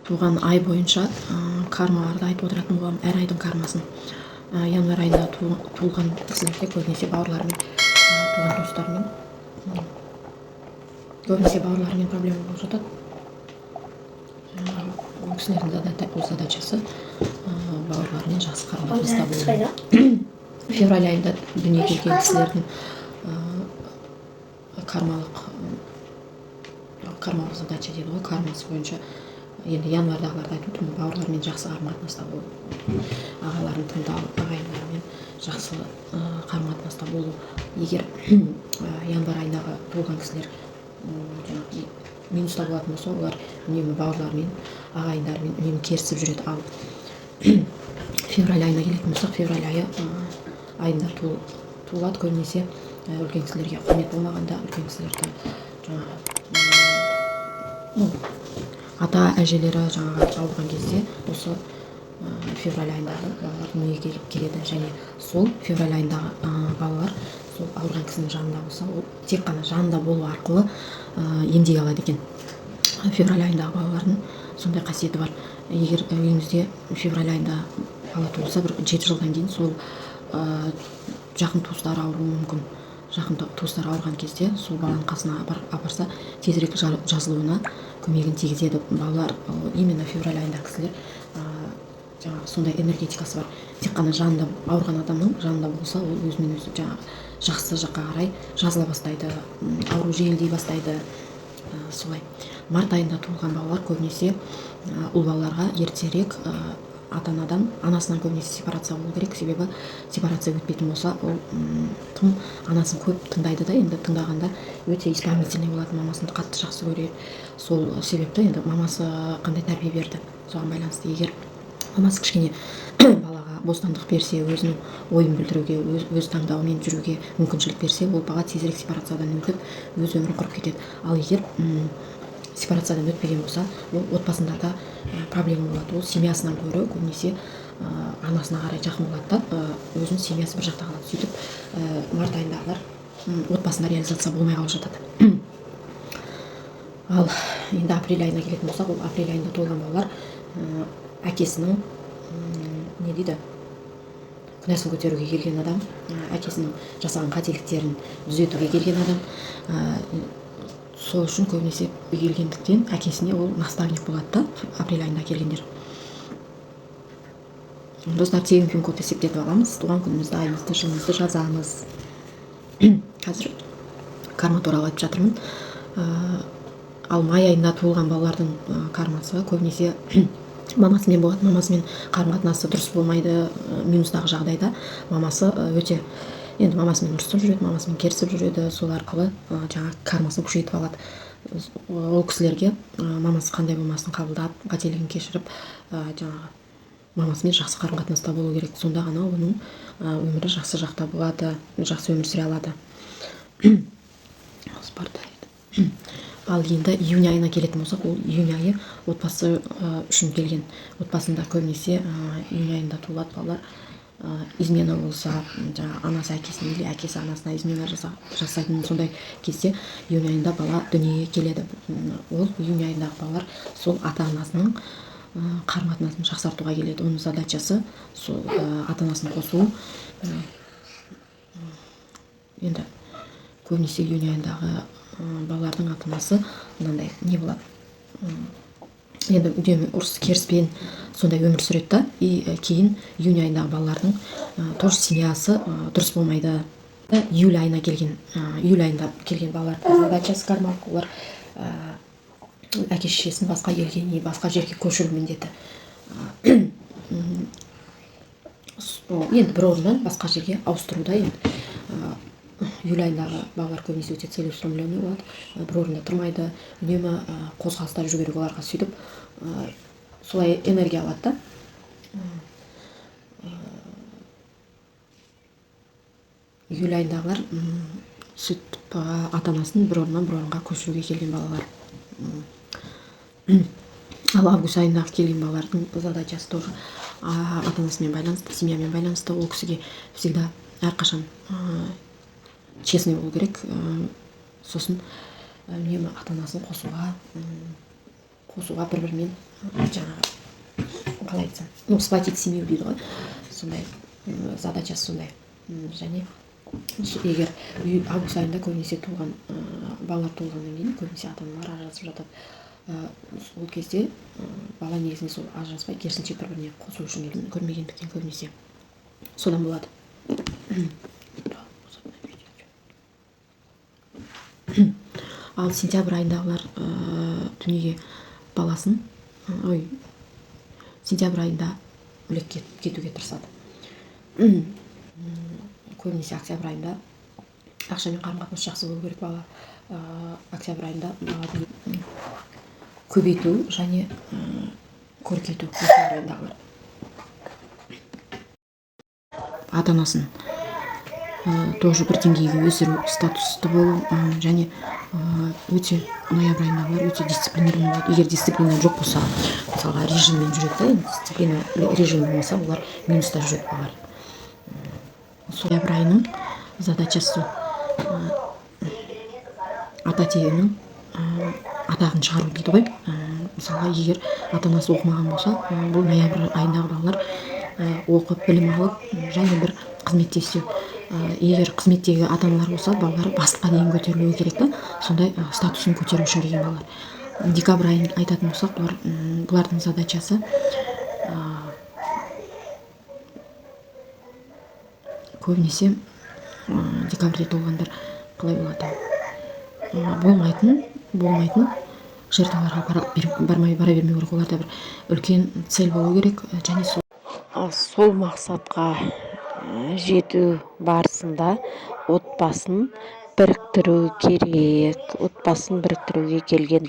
Туған ай бойынша кармаларды айтып отыратын боламын, әр айдың кармасын. Январь айында туылған кісілерде көбінесе бауырларымен, туған туыстарымен, көбінесе бауырларымен проблема болып жатады. Ол кісілердің задачасы бауырларымен жақсы қарым қатынаста болу. Февраль айында дүниеге келген кісілердің кармалық задача дейді ғой, кармасы бойынша енді январьдағыларды айтып отырмын: бауырлармен жақсы қарым қатынаста болу, ағаларын тыңдау, ағайындарымен жақсы қарым қатынаста болу. Егер январь айындағы туылған кісілер жаңағы минуста болатын болса, олар үнемі бауырларымен, ағайындарымен үнемі керісіп жүреді. Ал февраль айына келетін болсақ, февраль айында туылады. Көбінесе үлкен кісілерге құрмет болмағанда, үлкен кісілерді жаңағы ну, ата әжелері жаңағы ауырған кезде осы февраль айындағы балалар дүниеге келеді. Және сол февраль айындағы балалар сол ауырған кісінің жанында болса, ол тек қана жанында болу арқылы емдей алады екен. Февраль айындағы балалардың сондай қасиеті бар. Егер үйіңізде февраль айында бала туылса, бір 7 жылдан кейін сол жақын туыстары ауыруы мүмкін. Жақын туыстары ауырған кезде сол баланың қасына апарса, тезірек жазылуына көмегін тигізеді. Балалар, именно февраль айындағы кісілер жаңағы сондай энергетикасы бар. Тек қана жанында, ауырған адамның жанында болса, ол өзімен өзі жаңағы жақсы жаққа қарай жазыла бастайды, ауру жеңілдей бастайды. Солай. Март айында туылған балалар көбінесе ұл балаларға ертерек ата анадан, анасынан көбінесе сепарация болу керек. Себебі сепарация өтпейтін болса, ол тым анасын көп тыңдайды да. Енді тыңдағанда өте исполнительный болады, мамасын қатты жақсы көреді. Сол себепті енді мамасы қандай тәрбие берді, соған байланысты. Егер мамасы кішкене балаға бостандық берсе, өзінің ойын білдіруге, өз таңдауымен жүруге мүмкіншілік берсе, ол бала тезірек сепарациядан өтіп, өз өмірін құрып кетеді. Ал егер сепарациядан өтпеген болса, ол отбасында да проблема болады. Ол семьясынан гөрі көбінесе анасына қарай жақын болады да, өзінің семьясы бір жақта қалады. Сөйтіп март айындағылар отбасында реализация болмай қалып жатады. Ал енді апрель айына келетін болсақ, ол апрель айында туылған балалар әкесінің не дейді, күнәсін көтеруге келген адам, әкесінің жасаған қателіктерін түзетуге келген адам. Сол үшін көбінесе келгендіктен әкесіне ол наставник болады да, апрель айында келгендер. Достар, тегін пин код есептетіп аламыз. Туған күнімізді, айымызды, жылымызды жазамыз. Қазір карма туралы айтып жатырмын. Ал май айында туылған балалардың кармасы көбінесе мамасымен болады. Мамасымен қарым қатынасы дұрыс болмайды. Минустағы жағдайда мамасы өте енді мамасымен ұрысып жүреді, мамасымен керісіп жүреді. Сол арқылы жаңағы кармасын күшейтіп алады. Ол кісілерге мамасы қандай болмасын қабылдап, қателігін кешіріп, жаңағы мамасымен жақсы қарым қатынаста болу керек. Сонда ғана оның өмірі жақсы жақта болады, жақсы өмір сүре алады. Спарта дейді. Ал енді июнь айына келетін болсақ, ол июнь айы отбасы үшін келген. Отбасында көбінесе июнь айында туылады балалар. Измена болса, жаңағы анасы әкесіне или әкесі анасына измена жасайтын сондай кезде июнь айында бала дүниеге келеді. Ол июнь айындағы балалар сол ата анасының қарым қатынасын жақсартуға келеді. Оның задачасы сол ата анасын қосу. Енді көбінесе июнь айындағы балалардың ата анасы мынандай не болады, енді үнемі ұрыс керіспен сондай өмір сүреді да. И кейін июнь айындағы балалардың тоже семьясы дұрыс болмайды. Июль айына келген, июль айында келген балалардың задачасы кармалық: олар әке шешесін басқа елге не басқа жерге көшіру міндеті. Енді бір орыннан басқа жерге ауыстыруда. Енді июль айындағы балалар көбінесе өте целеустремленный болады, бір орында тұрмайды, үнемі қозғалыста жүру керек оларға. Сөйтіп солай энергия алады да. Июль айындағылар сөйтіп ата анасын бір орыннан бір орынға көшіруге келген балалар. Ал август айындағы келген балалардың задачасы тоже ата анасымен байланысты, семьямен байланысты. Ол кісіге всегда, әрқашан честный болу керек. Сосын үнемі ата анасын қосуға Қосуға, бір бірімен жаңағы, қалай айтсам, ну, сплотить семью дейді ғой, сондай задачасы сондай. Және егер үй август айында көбінесе туған балалар туылғаннан кейін көбінесе ата аналар ажырасып жатады. Ол кезде бала негізінде сол ажыраспай, керісінше, бір біріне қосу үшін келген, көрмегендіктен көбінесе содан болады. Да, ал сентябрь айындағылар дүниеге баласын, ой, сентябрь айында бөлек кетуге тырысады. Көбінесе октябрь айында ақшамен қарым қатынас жақсы болу керек. Бала октябрь айында бала көбейту және көркейту. Октябрь айындағылар ата анасын тоже бір деңгейге өсіру, статусты болу. Және өте ноябрь айындағылар өте дисциплинированный болады. Егер дисциплина жоқ болса, мысалға, режиммен жүреді да, енді дисциплина, режим болмаса, олар минуста жүреді балалар. Сол ноябрь айының задачасы ата тегінің атағын шығару дейді ғой. Мысалға, егер ата анасы оқымаған болса, бұл ноябрь айындағы балалар оқып, білім алып және бір қызметте істеу. Егер қызметтегі ата аналар болса, балалар бастыққа дейін көтерілуі керек та, сондай статусын көтеру үшін келген балалар. Декабрь айын айтатын болсақ, бұлардың задачасы көбінесе декабрьде туылғандар қалай болады, болмайтын жертваларға бармай, бара бермеу керек. Оларда бір үлкен цель болу керек және сол Мақсатқа жету барысында отбасын біріктіру керек, отбасын біріктіруге келген.